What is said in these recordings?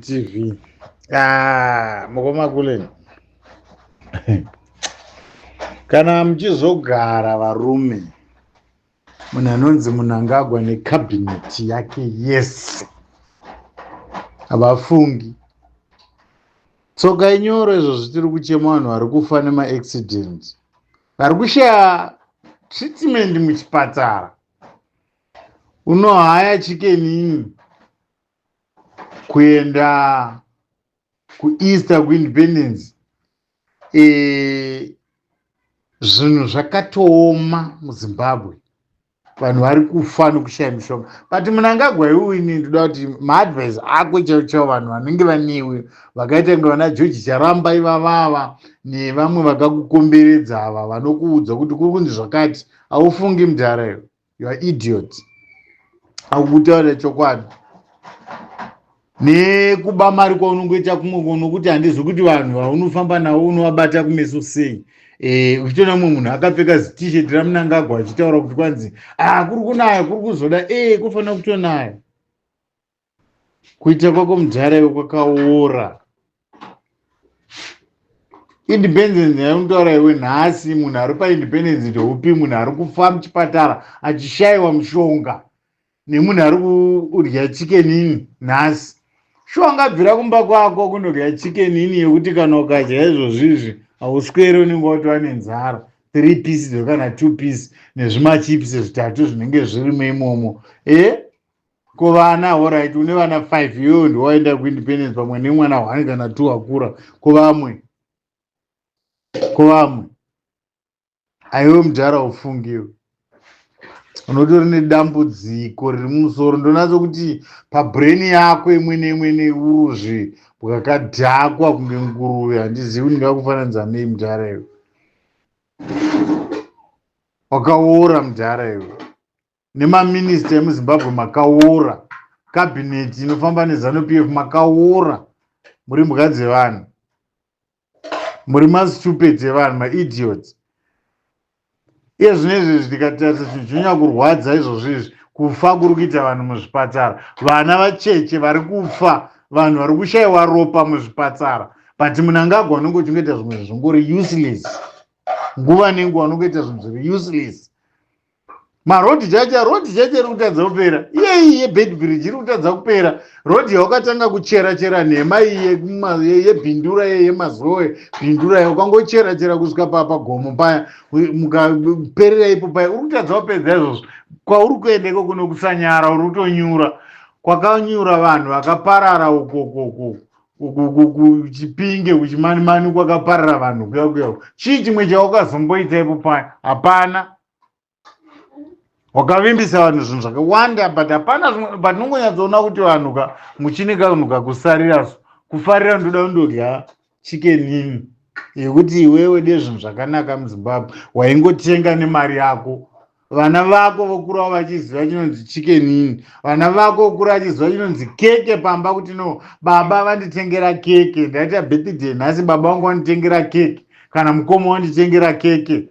TV. Ah, mukoma Kuleni. Kana muchizogara varume, munhu anonzi Mnangagwa necabinet yake yese havafungi. Tsoka inyoro izvo zvitiri kuchema vanhu vari kufa nemaaccident, vari kushaya treatment muchipatara. Unohaya chicken inn kuenda kueaster kuindependence zvinhu zvakatooma muZimbabwe, vanhu vari kufa nokushaya mishonga. But Mnangagwa iwe ini ndoda kuti maadvice ako chaiwo chaiwo vanhu vanenge vanewe vakaita kunge vana George Charamba ivavava nevamwe vakakukomberedza ava vanokuudza kuti kuri kunzi zvakati, haufungi mudhara iwe, you are idiot. Akukutaurira chokwadi nekuba mari kwaunongoita kumwe nokuti handizi kuti vanhu vaunofamba navo unovabata kumeso sei. Uchitoona mumwe munhu akapfeka zitisheti raMnangagwa achitaura kuti kwanzi kuri kunaya, kuri kuzoda, kufanira kutonaya. Kuita kwako mudhara iwe kwakaora. Independence yainotaura iwe nhasi, munhu ari paindependence ndeupi? Munhu ari kufa muchipatara achishayiwa mushonga nemunhu ari kudya chicken inn nhasi. Shuwa ungabvira kumba kwako kundodya chicken inn yekuti kana ukadya izvozvizvi hausweri, unenge watova nenzara, 3 pieces kana 2 pieces nezvimachips zvitatu zvinenge zvirimo imomo. Ko vana, alright, une vana 5, iwewe ndiwaenda kuindependence pamwe nemwana 1 kana 2 akura. Ko vamwe? Ko vamwe? Aiwe mudhara, ufungiwe, unotori nedambudziko riri mumusoro. Ndonatso kuti pabrain yako imwe neimwe neuruzvi bwakadhakwa kunge nguruve. Handizivi ndingakufananidza nei mudhara iwe. Wakaora mudhara iwe, nemaminista emuZimbabwe makaora, cabinet inofamba neZANU PF makaora, muri mbwa dzevanhu, muri mastupid evanhu, maidiots. Iye zvino izvi tikatarisa chinhu chinonyanya kurwadza izvozvo izvi, kufa kuri kuita vanhu muzvipatara, vana vacheche vari kufa, vanhu vari kushayiwa ropa muzvipatara, but Mnangagwa unenge uchingoita zvimwe zvingori useless nguva nenguva, unongoita zvinhu zviri useless. Marodhi chacho, rodhi chacho iri kutadza kupera, iyeyi yeBeitbridge iri kutadza kupera. Rodhi yaukatanga kuchera chera nhema iyi yeBindura, iye yeMazowe Bindura, ukangochera chera kusvika pagomo paya, mukaperera ipo paya, uri kutadza kupedza izvozvo. Kwauri kuenda iko kuno kusanyara, uri kutonyura kwakanyura vanhu vakaparara ukokoko kuChipinge, kuChimanimani kwakaparara vanhu kuya kuya. Chii chimwe chawakazomboita ipo paya? Hapana. Wakavimbisa vanhu zvinhu zvakawanda, but hapana zvimwe. But unongonyatsoona kuti vanhu ka muchine kanhu kakusarira so kufarira ndoda kundodya chicken inn yekuti iwewe de zvinhu zvakanaka muZimbabwe waingotenga nemari yako. Vana vako vokurawo vachiziva chinonzi chicken inn, vana vako vokura vachiziva chinonzi keke pamba, kuti no, baba vanditengera keke, ndaita birthday nhasi, baba vangu vanditengera keke, kana mukoma wanditengera keke.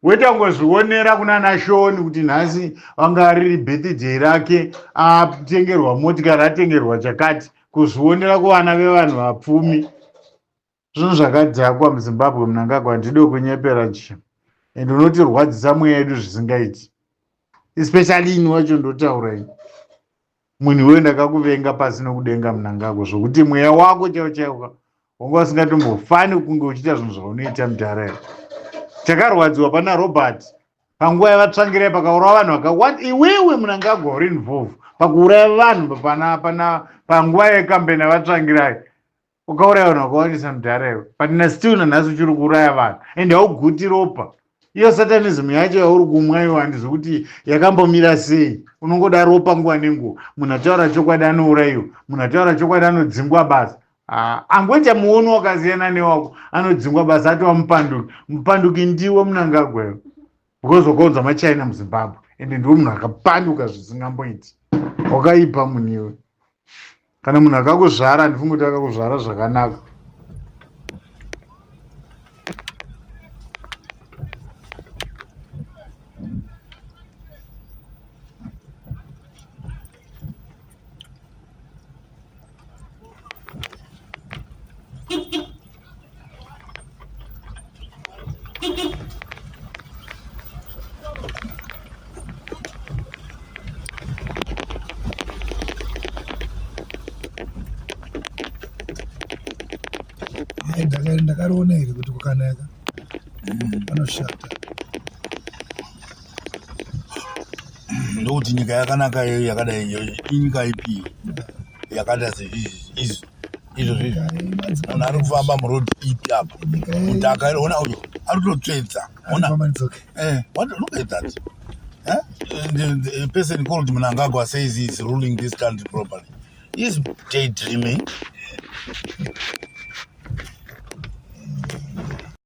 Wetangozvionera kuna nashoni kuti nhasi vanga riri birthday rake, atengerwa motikari, atengerwa chakati, kuzvionera kuvana vevanhu vapfumi. Zvinhu zvakadhakwa muZimbabwe. Mnangagwa, handidi kunyepera chi, and unotirwadzisa mweya yedu zvisingaiti, especially ini wacho ndotaura ini. Munhu iweyo ndakakuvenga pasi nokudenga, Mnangagwa, zvokuti mweya wako chaiwo chaiwo wanga usingatombofani kunge uchiita zvinhu zvaunoita mudhara iwe. Takarwadziwa pana Robert panguva yavatsvangirai, pakaurawa vanhu vakawanda. Iwewe Mnangagwa uri involve pakuuraya vanhu pana panguva yekambeni yavatsvangirai, ukauraya vanhu vakawandisa mudhara iwe. But nastill nanhasi uchiri kuuraya vanhu and hauguti ropa. Iyo satanism yacho yauri kumwa iwo handizi kuti yakambomira sei. Unongoda ropa nguva nenguva. Munhu ataura chokwadi anourayiwa, munhu ataura chokwadi anodzingwa basa. Angoita muono wakasiyana newako anodzingwa basa, atova mupanduki. Mupanduki ndiwe Mnangagwa iwe, because wakaunza maChina muZimbabwe, ende ndiwe munhu akapanduka zvisingamboiti. Wakaipa munhu iwe. Kana munhu akakuzvara, handifungi kuti akakuzvara zvakanaka. Ndakariona iri kuti kukanaka panoshata. Ndokuti nyika yakanaka iyoyo yakadai iyoyo inyika ipi yakaita seizvi izvi izvo zvezvi munhu ari kufamba muroad ipi apo mudhaka iri ona uyo ari kutotsvedza ona eh, what look at that eh? The person called Mnangagwa says he is ruling this country properly. He is daydreaming.